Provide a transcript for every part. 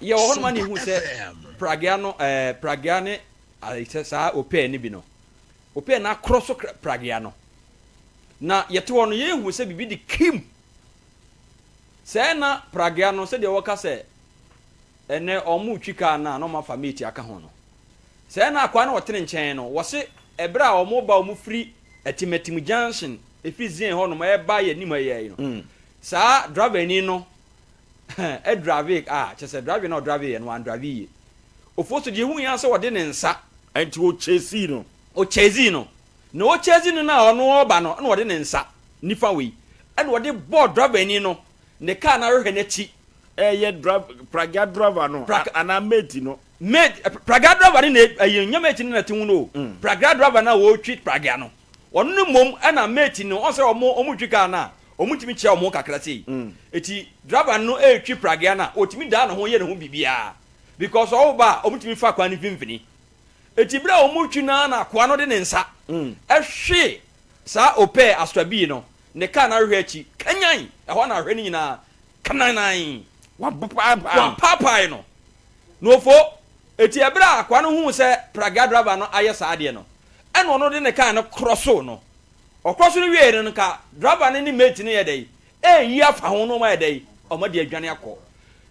Yɛwɔ hɔ nom a na yɛhu sɛ pragea no ɛɛ pragea ne sɛ saa opɛɛ no bi no opɛɛ no akorɔ so pragea no na yɛte hɔ no yɛhu sɛ biribi de kim sɛɛ na pragea no sɛdeɛ wɔka sɛ ɛnɛ wɔn retwi kaa no a na wɔn afa mate aka ho no sɛɛ na akwaa no wɔtene nkyɛn no wɔse ɛberɛ a wɔn ba wɔn firi Atimatim junction ɛfiri Zion hɔ nom ɛba yɛ anim ha yi no saa driver ni no drivee a kyerɛ sɛ driving na ɔdrivee yɛ no wandrive yie. Ofosu deɛ ehu yɛn sɛ ɔde ne nsa. Ɛnti ɔchasii no. Ɔchasii no. Na ɔchasii no no a ɔno ɔreba no ɛna ɔde ne nsa nifa wei ɛna ɔde bɔɔ driver ni no ne car no ahwehwɛ no akyi. Ɛyɛ drive pragya driver no anaa mate no. Mate pragya driver no na ɛyɛ nyɛ mate no na ɛte ho no o. Pragya driver no a ɔretwi pragya no. Ɔno no mmom na mate no, ɔn sɛ ɔmo ɔmo retwi car no a, ɔmo tumi kyia ɔmo ho kakra sei. Eti driver no retwi pragea no a, otumi dan ne ho yɛ ne ho biribiara because ɔwo ba a, ɔmo tumi fa kwan no mfimfini. Eti bere a ɔmo retwi no ara na akoa no de ne nsa hwee saa Opel Astra B no ne car no ahwehwɛ akyi, kanyan! Ɛhɔ na ahwehwɛ no nyinaa kanannan! Wapaapae no. Na ofo, eti ɛbere a akoa no huu sɛ pragea driver no ayɛ saa adeɛ no, Ɛna ɔno de ne kaa no krɔsoo no. Ɔkrɔso no wiei no, nka driver no ne mate no yɛ dɛn? Ɛreyi afa ho na wɔayɛ dɛn? Wɔde adwane akɔ.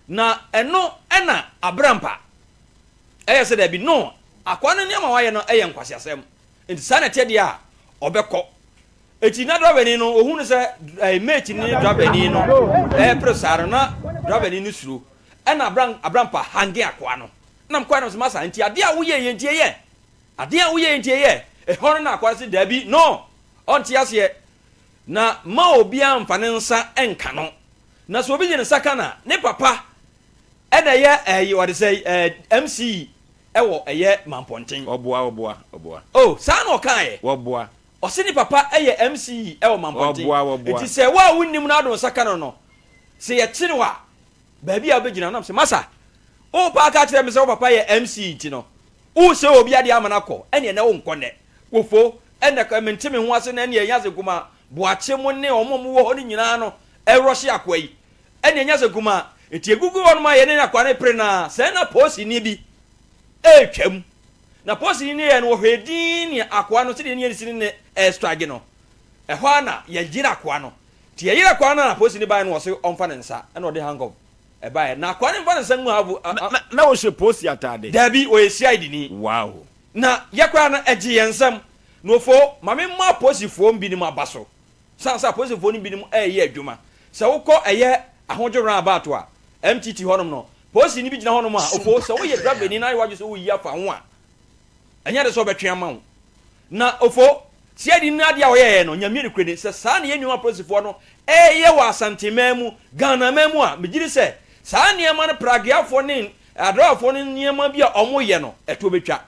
Na ɛno na Abrampa ɛyɛ sɛ daabi, no, akoa no nneɛma a wayɛ no yɛ nkwaseasɛm. Nti saa na ɛteɛ deɛ a, ɔbɛkɔ. Eti na driverni no, ohunu sɛ ɛɛ mate no ne driverni no ɛrepere saa no, na driverni no suro. Ɛna Abrampa hange akoa no. Ɛna mekɔɛ na mese, masa, nti adeɛ a woyɛɛ yɛ nti ɛyɛ? Adeɛ a woyɛ yi nti ɛyɛ? Ɛhɔ no na akoa no se, Dabi, no! Ɔnte aseɛ. Na mma obiara mfa ne nsa nka no. Na sɛ obi de ne nsa ka no a, ne papa na ɛyɛ ɛyi, wɔde sɛ ɛɛ MC wɔ ɛyɛ Mampɔnten. Ɔboa, ɔboa, ɔboa. Oh, saa na ɔkaeɛ. Wɔboa. Ɔse ne papa yɛ MC wɔ Mampɔnten. Ɔboa, wɔboa. Nti sɛ wo a wonnim no ade wo nsa ka no no, sɛ yɛkye no a, baabi a wobɛgyina no, na mese, Masa, wo paa ka kyerɛ me sɛ wo papa yɛ MC nti no, Wosɛe obi adeɛ ama no akɔ, ɛneɛ nɛ wonkɔ nɛ. Wofo, ɛnɛ kɔ, mente me ho ase na ɛneɛ ɛnyɛ asɛ kumaa, Boakye mo ne wɔn a wɔwɔ hɔ no nyinaa no ɛrɔhye akoa yi, ɛneɛ ɛnyɛ asɛ kumaa. Nti ɛgugu hɔ nom a yɛne akoa no repere no ara, sɛɛ na polisini bi retwam. Na polisini no yɛɛ no wɔhwɛɛ dinn ne akoa no sɛdeɛ ne yɛn si ne no ɛrestrage no, ɛhɔ ara na yɛyere akoa no. Nti yɛyere akoa no a na polisini baeɛ no ɔse ɔmfa ne nsa, ɛna ɔde handcuff Ɛbaeɛ na akoa no mfa ne nsa ngu ha Na, na, na ɔhyɛ polisi ataade. Daabi, ɔyɛ CID ni. Wow. Na yɛ koraa no, ɛgye yɛn nsam. Na ofo, ma me mmɔ apolisifoɔ binom aba so. Sane sɛ apolisifoɔ no binom reyɛ adwuma. Sɛ wokɔ ɛyɛ Ahodwo round about a, MTT hɔnom no, polisini bi gyina hɔnom a, ofo, sɛ woyɛ driverni na ayɛ w'adwene sɛ woreyi afa ho a, Ɛnyɛ ade sɛ ɔbɛtwe ama wo. Na Ofo, CID no adeɛ a ɔyɛeɛ no, Nyame nokorɛ ni, sɛ saa na yɛn nuanom apolisifoɔ no reyɛ wɔ Asanteman mu, Ghanaman mu a, megye di sɛ saa nneɛma no, Pragueafoɔ ne Adrawafoɔ no nneɛma bi a wɔyɛ no, ɛtoɔ bɛtwa.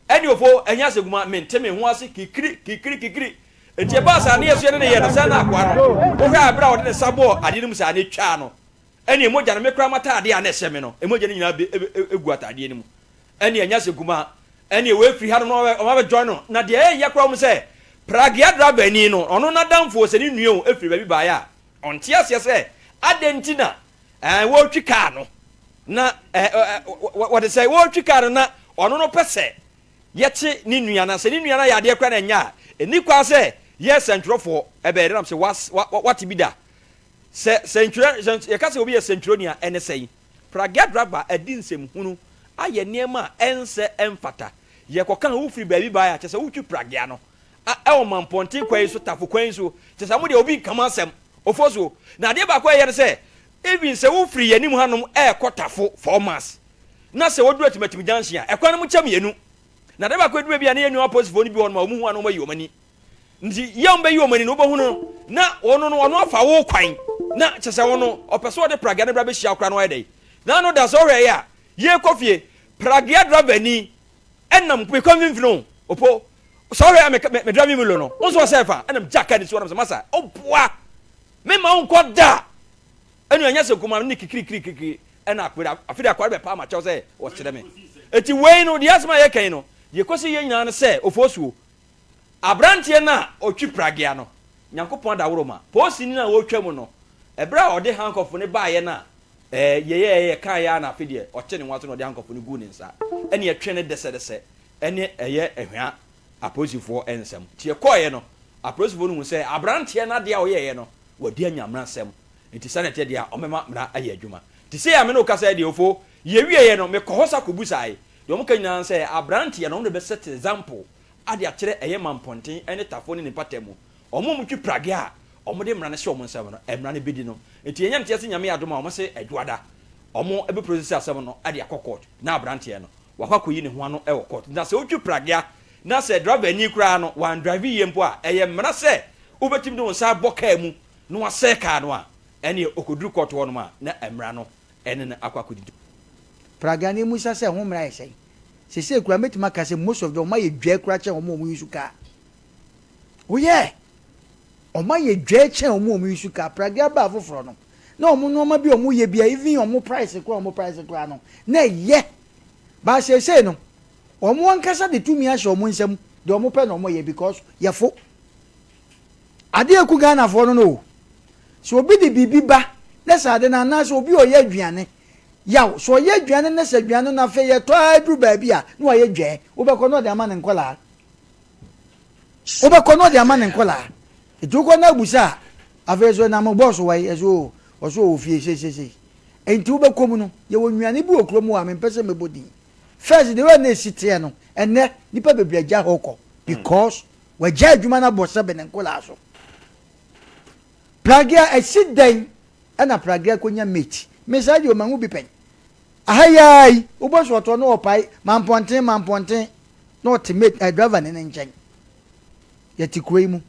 Ɛnneɛ Ofo, ɛnyɛ asɛguma, mente me ho ase kikiri, kikiri, kikiri. Enti ɛbaa saa, na yɛn nso yɛne no yɛɛ no saa na akoa no, wohwɛ a berɛ a ɔde ne nsa bɔɔ adeɛ no mu saa na ɛtwaa no, ɛnneɛ mogya no, me koraa m'ataadeɛ a na ɛhyɛ me no, mogya no nyinaa bɛ, gu ataadeɛ no mu. Ɛne ɛnyɛ sɛ kumaa ɛne wei firi hanom na wɔn abɛ join no na deɛ ɛyɛ ya koraa wɔn sɛ pragea driver ni no ɔno n'adamfo sɛ ne nua o efiri baabi baeɛ a ɔnte aseɛ sɛ adɛn nti na ɛɛ wɔretwi kaa no na ɛɛ wɔde sɛ wɔretwi kaa no na ɔno no pɛ sɛ yɛkye ne nua na sɛ ne nua no ayɛ adeɛ koraa na ɛnyɛ a ɛni kwan sɛ yɛ sɛntwerɛfoɔ ɛbɛyɛ dɛ nam sɛ wate bi da sɛ sɛntwerɛ yɛka sɛ obi yɛ sɛntwerɛni a ɛne sɛn. Pragya Dragba adi nsɛmhunu, ayɛ nneɛma a ɛnsɛ ɛmfata. Yɛkɔka a wofiri baabi baeɛ a, kyerɛ sɛ wotwi pragea no a ɛwɔ Mampɔnten kwan yi so, Tafo kwan yi so, kyerɛ sɛ mo deɛ obi nka mo asɛm, Ofosuo. Na adeɛ baako a ɛyɛ ne sɛ, even sɛ wofiri yɛn anim hanom rekɔ Tafo 4 miles, na sɛ woduru Atimatim junction a, ɛkwan no mu kyɛ mmienu. Na adeɛ baako a ɛduru baabi a na yɛn nua apolisifoɔ no bi wɔ hɔnom a wɔhu a na wɔayi wɔn ani. Nti yɛ a wɔbɛyi wɔn ani no, wobɛhu no na ɔno no ɔno afa wo kwan na kyɛ sɛ ɔno ɔpɛ sɛ ɔde pragea no bra bɛhyia wo koraa na wayɛ dɛn? Na ano da sɛ ɔhwɛ yɛ a yɛrekɔ fie pragea driver ni ɛnam mekɔ mfimfini o opo sɛ ɔhwɛ a me me driving milo no wo nso ɔsɛ fa ɛnam gya ka ne si hɔ nam sɛ masa ɔboa me ma wo nkɔ da ɛnu ɛnyɛ sɛ kuma ne kikirikirikiri ɛna akɔda afei de akɔda bɛpa ama kyɛw sɛ ɔkyerɛ me eti wei no deɛ asɛm a yɛkɛn no deɛ kɔsi yɛ nyinaa no sɛ ofosuo Aberanteɛ no a ɔtwi pragea no, Nyankopɔn adaworoma, polisini no a ɔretwa mu no, ɛberɛ a ɔde handcuff no baeɛ no a Ɛɛ, yɛyɛɛ yɛkaeɛ ara na afei deɛ ɔte ne ho ase na ɔde ankɔfo no guu ne nsa. Ɛne yɛtwe no dɛsɛdɛsɛ ɛne ɛyɛ Ahwea apolisifoɔ nsam. Nti yɛkɔeɛ no, apolisifoɔ no huu sɛ aberanteɛ no adeɛ a ɔyɛeɛ no, wadi anya mmara nsam. Nti sɛdeɛ ɛteɛ deɛ a, ɔmmɛma mmara ayɛ adwuma. Nti sei a me ne wo kasa yi deɛ, Ofo, yɛwieeɛ no, mekɔ hɔ sa kɔbusaeɛ. Deɛ wɔka nyinaa ne sɛ, aberanteɛ no, wɔde bɛset example ade akyerɛ ɛyɛ Mampɔnten ne Tafo ne ne mpata mu. Wɔn a wɔtwi pragea a wɔde mmara no hyɛ wɔn nsam no, mmara no bɛdi no. Nti yɛnya ntease Nyame adom a wɔse Adwoada wɔn bɛ process asɛm no de akɔ court na abranteɛ no wakɔ akɔyi ne ho ano wɔ court. Na sɛ wotwi pragea na sɛ driver ni koraa no wan drive yie mpo a, ɛyɛ mmara sɛ wobɛtumi de wo nsa abɔ car mu na wasɛe car no a, ɛneɛ ɔkɔduru court hɔ nom a na mmara no ne no akɔ akɔdidi. Pragea no mmusa sɛ ho mmara yɛ sɛn? Sesei koraa mɛtumi aka sɛ most of them wɔn ayɛ dwɛɛ koraa kyɛn wɔn a wɔn use car. Oh yeah! Wɔn ayɛ dwɛɛ kyɛn wɔn a wɔn use car. Pragea baa foforɔ no, na wɔn nneɛma bi a wɔn yɛ bia even wɔn price koraa wɔn price koraa no, na ɛyɛ. But seesei no, wɔn ankasa de tumi ahyɛ wɔn nsam, deɛ wɔn pɛ na wɔn yɛ because yɛfo. Adeɛ a ɛku Ghanafoɔ no no o. Sɛ obi de biribi ba na sɛ ade no anaasɛ obi a ɔyɛ aduane, yaw, sɛ ɔyɛ aduane na sɛ aduane no afei yɛtɔ ara duru baabi a na wayɛ dwɛɛ, wobɛkɔ na ɔde ama ne nkwadaa. Wobɛkɔ na ɔde ama ne nkwadaa. Nti wokɔ na abusa a, afei so na mo bɔs wɔ yi, ɛso o, ɔso ɔwɔ fie seisesei. Nti wobɛkɔ mu no, yɛwɔ nnuane bi wɔ kurom hɔ a mempɛ sɛ mɛbɔ din. First, the way a na ɛsi teɛ no, ɛnnɛ nnipa bebree agya hɔ kɔ because wagyae adwuma no abɔ sɛbe ne nkwadaa so. Pragea, ɛsi dɛn na pragea kɔnya mate? Me saa deɛ o, mahu bi pɛn. Aha yi ara yi, wobɔ so ɔtɔ na ɔpae, mampɔnten, mampɔnten, na ɔte mate, eh, driver ne ne nkyɛn. Yɛte kuro yi mu.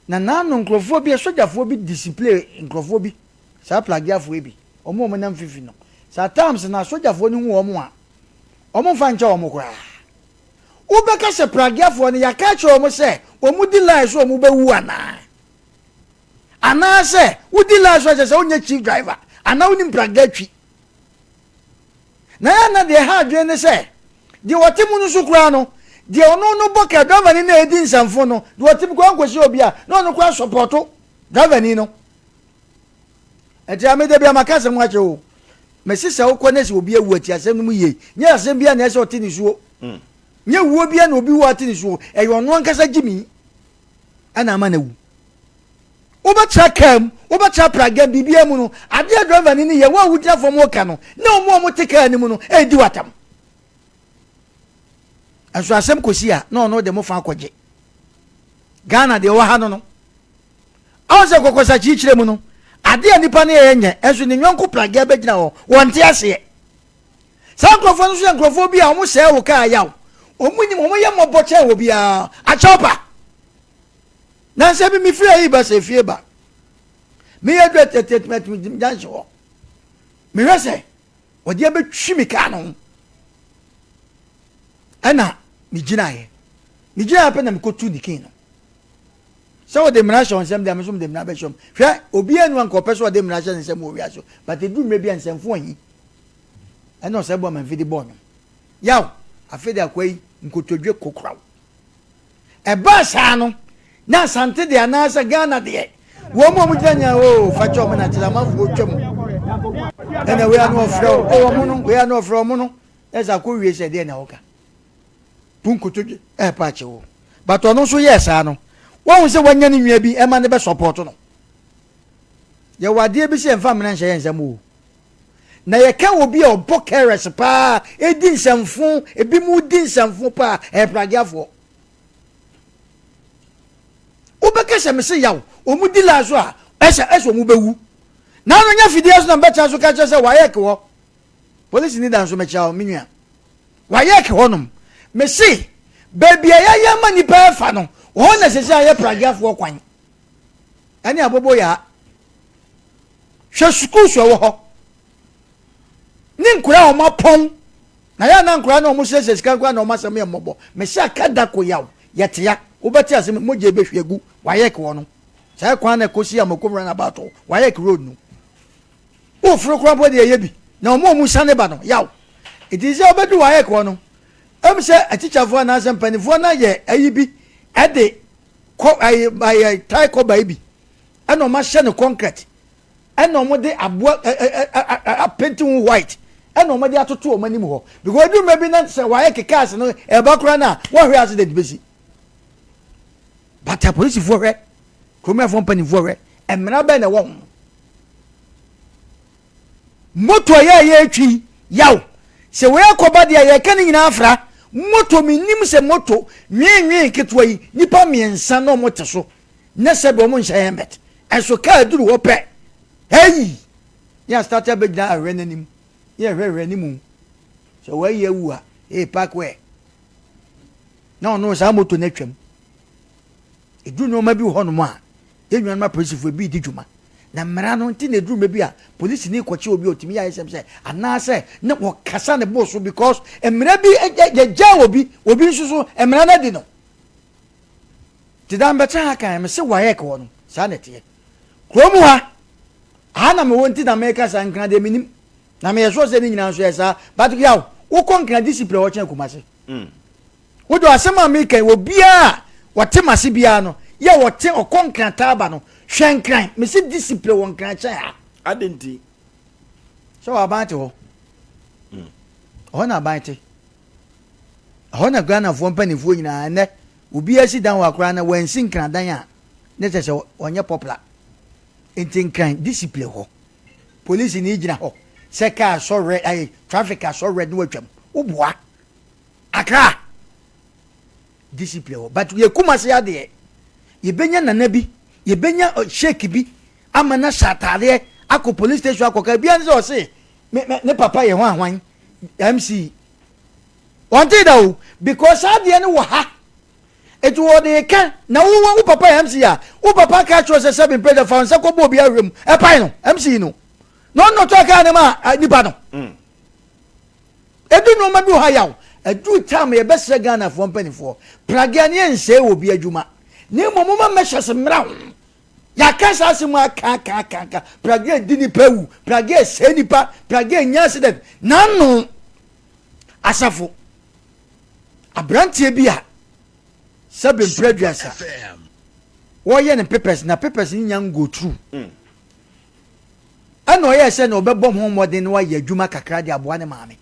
Na naano nkurɔfoɔ bi, asogyafoɔ bi display nkurɔfoɔ bi, saa prageafoɔ yi bi, wɔn a wɔnam fifi no. Saa times na asogyafoɔ no hu wɔn a, wɔmfa nkyɛ wɔn koraa. Wobɛka sɛ prageafoɔ no, yɛaka akyerɛ wɔn sɛ wɔdi line so wɔn bɛwu anaa? Anaasɛ wodi line so a kyerɛ sɛ wonyɛ chief driver anaa wonim pragea twi. Na yɛ na deɛ ɛha adwene ne sɛ deɛ ɔte mu no so koraa no deɛ ɔno no bɔ ka driver ni na ɛdi nsɛmfo no deɛ ɔte mu koraa nkɔsi obi a na ɔno koraa sɔpɔto driver ni no. Ɛti a meda bi a maka asɛm akyerɛ o. Mese sɛ wokɔ na sɛ obi awu ati asɛm no mu yie. Nyɛ asɛm bi a na ɛsɛ ɔte ne suo. Nyɛ wuo bi a na obi wu ate ne suo. Ɛyɛ ɔno ankasa gyimi ɛna ama no awu. Wobɛtra kaa mu, wobɛtra pragam, biribiara mu no, adeɛ a driver no ne yɛ, wo a wogyina fam reka no, na wɔn a wɔte kaa no mu no redi w'atam. Nso asɛm kɔsi a, na ɔno de mo fa akɔgye. Ghana deɛ ɛwɔ ha no no, ɔn sɛ kɔkɔsa kyikyerɛ mu no, adeɛ a nipa no yɛ nyɛ, nso ne nyɔnko pragea bɛgyina hɔ, wɔnte aseɛ. Saa nkurɔfoɔ no nso yɛ nkurɔfoɔ bi a wɔn sɛɛ wo kaa yaw, wɔn nim, wɔn yɛ mmɔbɔ kyɛn wɔ biara, akyɛw pa. Nansa bi mefiri ayi ba sɛ fie ba. Meyɛ duru atɛtɛtɛtɛm junction hɔ. Mehwɛ sɛ wɔde abɛtwi me kaa no ho. Ɛna megyinaeɛ. Megyinaeɛ pɛ na mekɔtu ne kin no. Sɛ wɔde mmara hyɛ wɔn nsam deɛ, me nso mede mmara bɛhyɛ wɔn. Hwɛ, obiara nu anka ɔpɛ sɛ ɔde mmara hyɛ ne nsam wɔ wiase. But ɛduru mmerɛ bi a nsɛmfo ahi. Ɛna ɔsɛ bɔ amanfi de bɔɔ nwom. Yaw, afei de akoa yi nkotodwe kokoraw. Ɛbaa saa no, na Asante deɛ anaasɛ Ghana deɛ, wɔn a wɔgyina nyinaa oo fa kyɛ wɔn na kyerɛ amanfoɔ twam. Ɛna wei ano ɔfrɛ o, o wɔn no, wei ano ɔfrɛ wɔn no, na sɛ akɔ wie sɛ deɛ na wɔka. Bu nkotodwe ɛɛpa akyɛ wo. But ɔno nso yɛɛ saa no, wɔn sɛ wɔanya ne nua bi ɛma ne bɛ support no. Yɛwɔ adeɛ bi sɛ yɛmfa mmena nhyɛ yɛn nsam o. Na yɛka obi a ɔbɔ kɛrɛs paa, edi nsɛmfo, ebinom di nsɛmfo paa, ɛyɛ prageafoɔ. Wobɛka sɛ mese yaw, wɔn di laa so a, ɛsɛ ɛsɛ wɔn bɛwu. Na ano nyɛ fidie so na mbɛtena so ka kyerɛ sɛ wayɛ ke hɔ. Polisi ni da nso mekyia wo, me nua. Wayɛ ke hɔ nom. Mese, baabi a yɛayɛ ama nnipa ɛfa no, hɔ na ɛsɛ sɛ ayɛ prageafoɔ kwan. Ɛne aboboyaa. Hwɛ schools a ɛwɔ hɔ ne nkwadaa a wɔapɔn na yɛ na nkwadaa na wɔsrɛsrɛ sika nkwadaa na wɔn asɛm yɛ mmɔbɔ mesi aka da ko yaw yɛtea wobɛte asɛm mogya ebɛhwie agu wayɛk wɔ no saa kwan na ɛkɔsi amakom runabout hɔ wayɛk road no woforo koraa mpo deɛ ɛyɛ bi na wɔn a wɔn sane ba no yaw nti sɛ wobɛdu wayɛk hɔ no ɛm sɛ atikyafoɔ anaasɛ mpanimfoɔ no ayɛ ayi bi ɛde kɔ ayi ayi tae kɔba yi bi ɛna wɔn ahyɛ no concrete. Ɛna wɔn de aboa ɛ ɛ ɛ ɛ apenti ho white ɛna wɔn de atoto wɔn anim hɔ because edu mmerɛ bi na sɛ wɔayɛ keka ase no ɛba koraa na wɔhwɛ accident bɛsi. But apolisifoɔ hwɛ, kuromafoɔ mpanimfoɔ hwɛ, mmara bɛn na ɛwɔ ho? Moto a yɛ a yɛretwi yaw sɛ wei akɔba deɛ a yɛka ne nyinaa afra moto menim sɛ moto nweenwee ketewa yi nipa mmiɛnsa na wɔn te so na sɛbi wɔn nhyɛ helmet ɛso kaa duru hɔ pɛ hei ne asate abɛgyina ahwɛ n'anim ne ɛhwɛhwɛ anim sɛ wɔayi awu a ee park wɛ na ɔno saa moto no atwam ɛduru nneɛma bi wɔ hɔnom a yɛn nuanom apolisifoɔ bi redi dwuma na mmara no nti na ɛduru mmerɛ bi a polisini kɔkye obi a ɔtumi yɛ ayɛsɛm sɛ anaasɛ na wɔkasa ne bo so because mmara bi yɛgyaa obi obi nso so mmara no adi no nti da mbɛtra ha kan mese wayɛk hɔ no saa na ɛteɛ kurom ha aha na mewɔ nti na meka saa nkra deɛ menim na meyɛ sure sɛ ne nyinaa nso yɛ saa but yaw wokɔ nkra discipline a wɔkyɛn Kumase mm. Wo de asɛm a meka yi, obiara a ɔte m'ase biara no, yɛ ɔte ɔkɔ nkrataa ba no, hwɛ nkran, mese discipline wɔ nkran kyɛn ha. Adɛn nti? Sɛ wɔ aban te hɔ. Mm. Ɛhɔ na aban te. Ɛhɔ na Ghanafoɔ mpanimfoɔ nyinaa ɛnɛ obiara si dan wɔ akora na wansi nkradan a ne kyɛ sɛ ɔnyɛ popular. Nti nkran discipline hɔ. Polisi ni gyina hɔ sɛ kaa sɔ red ayi traffic asɔ red na watwam. Woboa. Accra discipline wɔ but yɛ Kumasi adeɛ yɛbɛnya nana bi yɛbɛnya eh, sheik bi ama no ahyɛ ataadeɛ akɔ police station akɔka ebia ne sɛ ɔse me me ne papa yɛ ho ahwan MC wɔnte da o because saa adeɛ no wɔ ha eti wɔde ka na wo wo papa yɛ MC a wo papa ka kyerɛ sɛ sɛbi mpɛ fa nsa kɔbɔ obi ahwɛ mu ɛpae no MC no na ɔno tɔ kaa ne ma eh, nipa no. Mm. Edu nnoɔma bi wɔ ha yaw. Aduru time yɛbɛsrɛ Ghanafoɔ mpaninfoɔ, pragea no yɛnsɛe obi adwuma na mmom momma measures mmra ho. Yɛaka saa asɛm yi aka aka aka aka, pragea di nipa awu, pragea sɛe nipa, pragea nya accident. N'ano asafo aberanteɛ bi a sɛbe mprɛ aduasa wɔyɛ ne papers na papers no nya go through. Mm. Ɛnna ɔyɛɛ sɛ nea ɔbɛbɔ ho mmɔden na wayɛ adwuma kakra de aboa ne maame.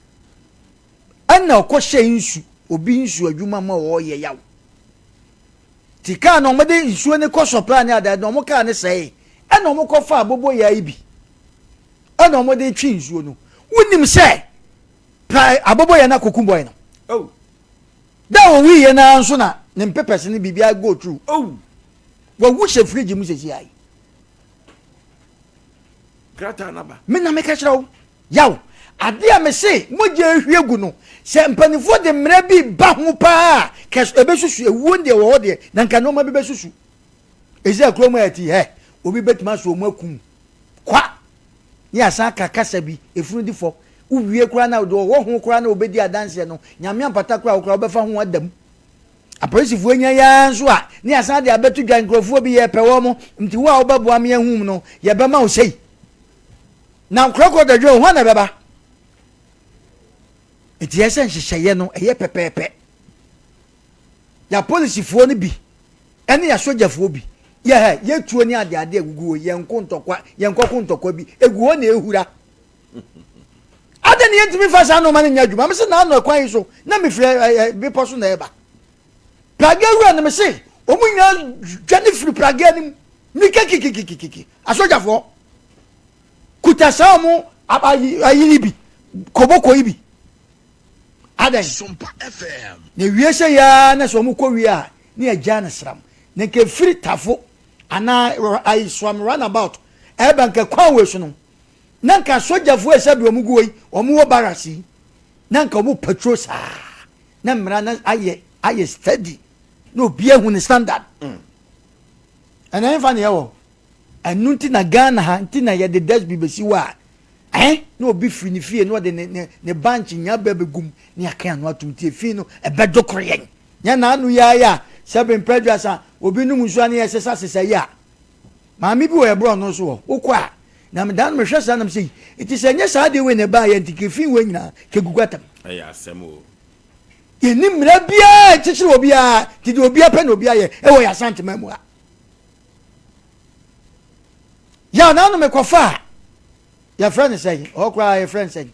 Ɛnna ɔkɔhyɛɛ nsu, obi nsu adwuma mu a ɔreyɛ yaw. Nti kaa no wɔde nsuo no kɔ supply ne adeade na wɔn kaa no sɛee. Ɛnna wɔkɔfaa aboboyaa yi bi ɛnna wɔde twe nsuo no. Wonim sɛ pra aboboyaa no akɔku boy no. Oh. Da a ɔwuiɛ no ara nso na ne mpepɛs ne biribiara go through. Oh. Wawu hyɛ fridge mu sɛsi ayi. Krataa no aba. Me na meka kyerɛ wo, Yaw, ade a mese mogya rehwie gu no, sɛ mpanimfoɔ de mmara bi ba ho paa a, kɛ ɛbɛsusu, ewuo deɛ wɔ hɔ deɛ, na nka nneɛma bi bɛsusu. Ɛsɛ kurom a ɛte hɛ, obi bɛtumi asɔ wɔn akum kwa, ne asan aka kasa bi, efunu di fɔ. Wowie koraa na deɛ ɔwɔ ho koraa na ɔbɛdi adanseɛ no, Nyame ampata koraa wo koraa wobɛfa ho ada mu. Apolisifoɔ anya yi ara nso a, ne yɛasan de abɛto dwa, nkurɔfoɔ bi yɛrepɛ wɔn, nti wo a wobɛboa me ahum no, yɛbɛma wo sei. Na nkorɔkorɔ dadwen o, hwan na ɛbɛba? Nti ɛyɛ sɛ nhyehyɛeɛ no ɛyɛ pɛpɛɛpɛ. Yɛ apolisifoɔ no bi ɛne yɛ asogyafoɔ bi yɛ hɛ yɛtuo ne adeade agugu hɔ yɛnko ntɔkwa yɛnkɔko ntɔkwa bi egu hɔ na ehura. Adɛn na yɛntumi mfa saa nnoɔma no nyɛ adwuma? Mese naano ɛkwan yi so na mefiri ɛ, ɛ, bepɔ so na ɛreba. Pragea wura no mese wɔn nyinaa dwane firi pragea no mu mmirika kikikikiki. Asogyafoɔ kuta saa wɔn ayi ayi yi bi, koboko yi bi. Adɛn? Na ewie sɛ yaa na sɛ wɔn kɔ wie a ne yɛgyaa no sram. Na nka efiri tafo anaa ayi soam runabout ɛreba nka kwan wei so no na nka sogyafoɔ a ɛsɛ wɔn gu hɔ yi wɔn wɔ barracks yi na nka wɔn patrol saa na mmara no ayɛ ayɛ steady na obi ahu ne standard mm. ɛna ɛnfa ne ɛwɔ ɛnu nti na Ghana ha nti na yɛde dustbin bɛsi hɔ a ɛn na obi firi ne fie na ɔde ne ne ne bank nya bɛ bɛgum ne aka ano atum tie fi no ɛbɛdwo koro yɛn nyɛ n'ano yɛ ayɛ a sɛbe mpɛ obi num nsuo ne yɛ sesa sesa yi a Maame bi wɔ yɛ borɔno so hɔ, wokɔ a, na me da no mehwɛ saa na mesɛ yi, nti sɛ ɛnyɛ saa adeɛ wei na ɛbaa yɛ nti kefin wei nyinaa kegu guatam. Ɛyɛ asɛm o. Yɛnni mmara biara nkyekyere obiara, nti deɛ obiara pɛ na obiara yɛ ɛwɔ yɛ Asante man mu ha. Yɛ na ano mekɔfa a. Yɛfrɛ no sɛn? Hɔ koraa yɛfrɛ no sɛn?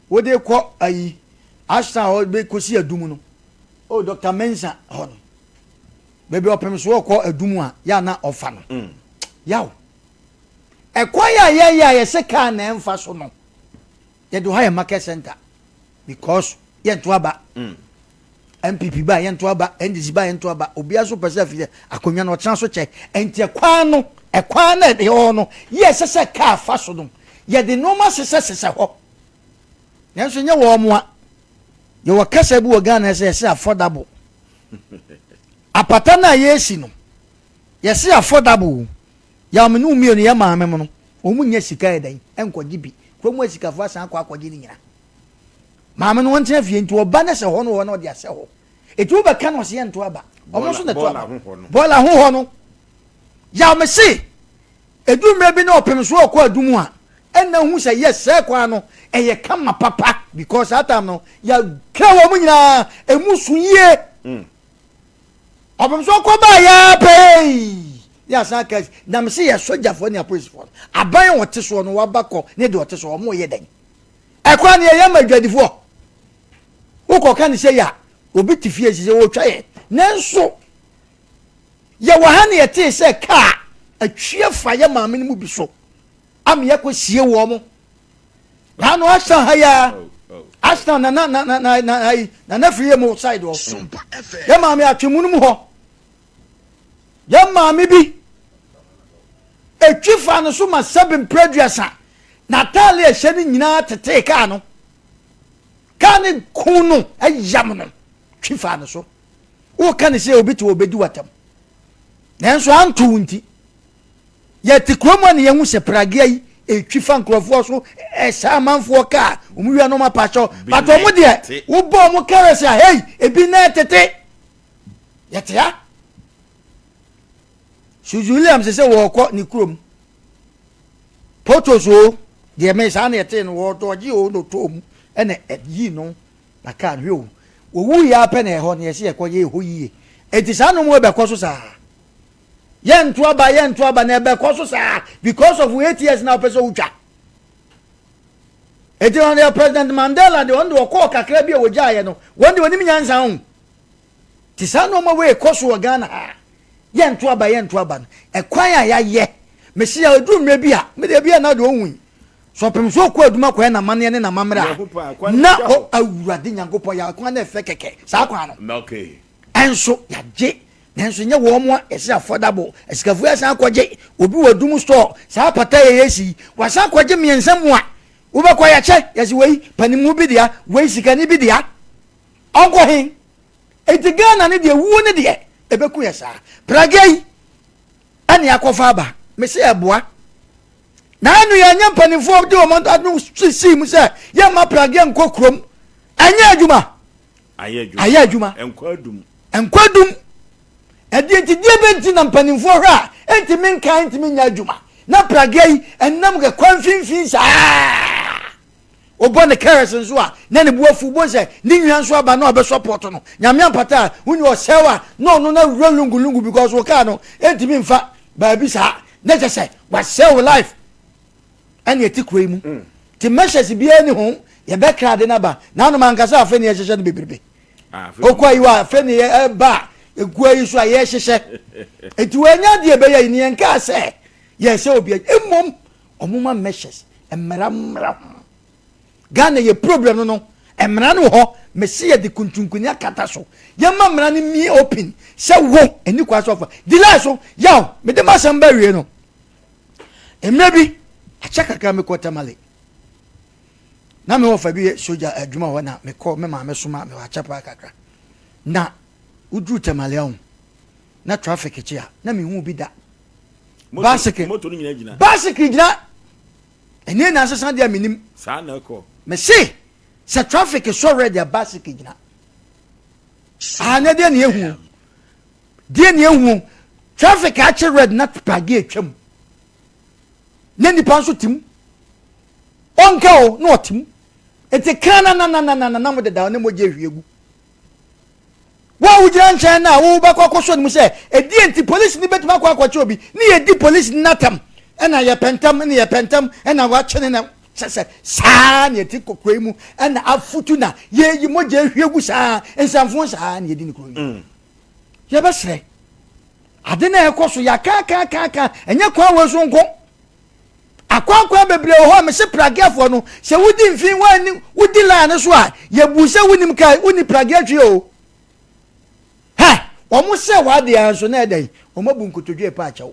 Wode kɔ ayi Ashtown hɔ bɛkɔsi Adum no. Oh, Dr. Mensah hɔ no. Baabi ɔpem so ɔkɔ Adum a, yɛ a na ɔfa no. Mm. Yaw. Ɛkwan a yɛyɛ a yɛsɛ kaa na ɛmfa so no, yɛde hɔ ayɛ market center because yɛnto aba. Mm. NPP ba yɛnto aba, NDC ba yɛnto aba, obiara nso pɛ sɛ afei akonnwa no ɔtena so kyɛ. Nti ɛkwan no, ɛkwan no a ɛwɔ hɔ no, yɛ ɛsɛ sɛ kaa fa so no, yɛde nneɛma sesɛsesɛ hɔ. Nanso nyɛ wɔn a. Yɛwɔ kasa bi wɔ Ghana sɛ yɛsɛ affordable. Apata no a yɛresi no, yɛsɛ affordable. Yɛn me ne mmienu yɛ maame mu no, wɔn nyɛ sika yɛ dɛn nkɔgye bi. Kurom asikafoɔ asan akɔ akɔgye ne nyina. Maame no ɔntena fie nti ɔba ne sɛ hɔ no hɔ na ɔde asɛ hɔ. Eti wobɛka no ɔsɛ yɛnto aba. Ɔmo nso na ɛto aba. Bɔɔla ho hɔ no. Yaw me se edu mmerɛ bi na ɔpem so ɔkɔ adu mu a ɛna hu sɛ yes sɛ kwan no ɛyɛ kama papa because saa time no yɛkra wɔn nyinaa emu so yie. Mm. Ɔpem so ɔkɔ baa yɛ pɛɛ ne asan ka na me se yɛ sogyafoɔ ne apolisifoɔ no aban a ɔte soɔ no waba kɔ ne deɛ ɔte soɔ ɔmo yɛ dɛn. Ɛkwan no yɛyɛ ma adwadifoɔ. Wokɔka no sei a, obi te fie sɛ wɔretwa yɛn. Nanso yɛwɔ ha na yɛtee sɛ kaa atwi afa yɛ maame no mu bi so ama yɛakɔsie wɔn mo. Na ano Ashtown ha yi ara, Ashtown na na na na na na ayi na na firi yɛ mo side hɔ. Yɛ maame atwe mu no mu hɔ. Yɛ maame bi etwi fa no so ma sɛbe mpere aduasa. N'ataade a ɛhyɛ no nyinaa tetee kaa no. Kaa no ku no, yam no, twi faa no so. Woka ne sɛ obi te hɔ obedi w'atam. Nanso anto wo nti. Yɛte kurom a na yɛhu sɛ pragea yi ɛtwi fa nkurɔfoɔ so, ɛsɛ amanfoɔ kaa, wɔn wia no wɔn apakyɛw. But wɔn deɛ, wobɔ wɔn kɛrɛsɛ a, hei, ebi na ɛtete. Yɛte ha. Suzy Williams sɛ wɔrekɔ ne kurom. Potos o, deɛ me saa na yɛtee no, wɔdɔgye o na ɔtɔɔ mu ɛna ɛyii no na kaa no hwɛ o. Wɔwu yɛ apɛ na ɛhɔ no yɛsɛ yɛkɔ yɛ ɛhɔ yie. Enti saa nom ɛbɛkɔ so saa. Yɛnto aba yɛnto aba na ɛbɛkɔ so saa because of 8 years na wopɛ sɛ wotwa. Enti wɔn deɛ President Mandela deɛ wɔn deɛ ɔkɔɔ kakra bi a wɔgyaeɛ no, wɔn deɛ wɔnim nyansa ho. Te saa nneɛma wei kɔ so wɔ Ghana ha. Yɛnto aba yɛnto aba no ɛkwan a yɛayɛ mesi a ɛduru mmerɛ bi a mede bi a na deɛ ɔhui so ɔpem so ɔkɔ adwuma kɔɛ n'amanneɛ ne n'amammerɛ a na awurade Nyankopɔn yɛ kwan no ɛfɛ kɛkɛ saa kwan no ɛnso yɛagye nanso nyɛ wɔn mo a yɛsɛ affordable asikafoɔ yɛsan akɔgye obi wɔ adum store saa pata yɛ yɛsi wasan akɔgye mmiɛnsa mu a wobɛkɔ yɛkyɛ yɛsɛ wei panimu bi dea wei sikani bi dea ɔnkɔ he. Enti Ghana no deɛ wuo no deɛ ɛbɛku yɛ saa. Pragya yi ɛne akɔfa aba. Mese ɛboa. Na ɛno yɛnyɛ mpanimfoɔ de wɔn ano sisii mu sɛ yɛmma pragya nkɔ kurom. Ɛnyɛ adwuma. Ayɛ adwuma. Ɛnkɔ adum. Ɛdeɛ nti deɛ bɛ nti na mpanimfoɔ hwɛ a ɛntumi nka ɛntumi nyɛ adwuma. Na pragya yi ɛnam kwan mfimfini saa. Wobɔ ne kɛrɛs nso a na ne bo afu, wobɛhu sɛ ne nua nso aba na ɔbɛ support no. Nyame ampata a, wo nua ɔsɛe wo a na ɔno no awura lungu lungu because wo car no ɛntumi mfa baabi saa na kyɛ sɛ wasɛe wo life. Ɛne ɛte kuro yi mu. Nti measures biara ni ho, yɛbɛkra ade no aba. Nanom ankasa afei ne yɛhyehyɛ no bebrebe. Okɔ ayi wɔ afei ne ɛba a ɛgu ayi so a yɛhyehyɛ. Nti wɔanya adeɛ ɛbɛyɛ yi ne yɛnkaa sɛ yɛsɛ obi mmom Ɔmo ma measures, mmara mmra ho. Ghana yɛ problem no no, mmara no wɔ hɔ, mese yɛde kuntunkuni akata so. Yɛma mmara no mie open sɛ wo, ɛni kwan sɛ ɔfa. Delay so, yaw, mede m'asɛm ba awie no. Mmerɛ bi, akyɛ kakra mekɔ Tamale. Na me wɔfa bi yɛ sogya adwuma hɔ na mekɔ, me maame soma me hɔ akyɛ paa kakra. Na woduru Tamale ahu, na traffic kye a, na mehu bi da. Bicycle. Moto no nyinaa gyina. Bicycle gyina. Ɛnɛ na asesa deɛ menim. Saa na ɛkɔ. Mese sɛ traffic sɔ red a bicycle gyina. Ah, na deɛ na ehu. Deɛ na ehu. Traffic akye red na prage atwam. Na nipa nso tim. Ɔnka o na ɔtim. Nti kan na na na na na na mo deda ne mogya ehwie gu. Wo a wogyina nkyɛn no a wobɛkɔ akɔsɔ ne mu sɛ, ɛdeɛn nti polisini bɛtumi akɔ akɔkye obi ne yɛdi polisini no atɛm ɛna yɛpɛ ntɛm ne yɛpɛ ntɛm ɛna wakye ne na. Kyɛ sɛ saa na yɛte kɔ kuro yi mu ɛna afutu na yɛyi mogya ehwie gu saa nsɛmfo saa na yɛdi ne kuro yi. Yɛbɛsrɛ ade na ɛkɔ so yɛakaakaakaaka ɛnyɛ kwan wɔ so nko. Akwankwan bebree wɔ hɔ a mese prageafoɔ no sɛ wodi mfin woanni wodi line no so a yɛbu sɛ wonim kaa wonni pragea twi o. Hɛ wɔn sɛ w'adeɛ nso na ɛdɛn wɔn abu nkotodwe pa akyɛw.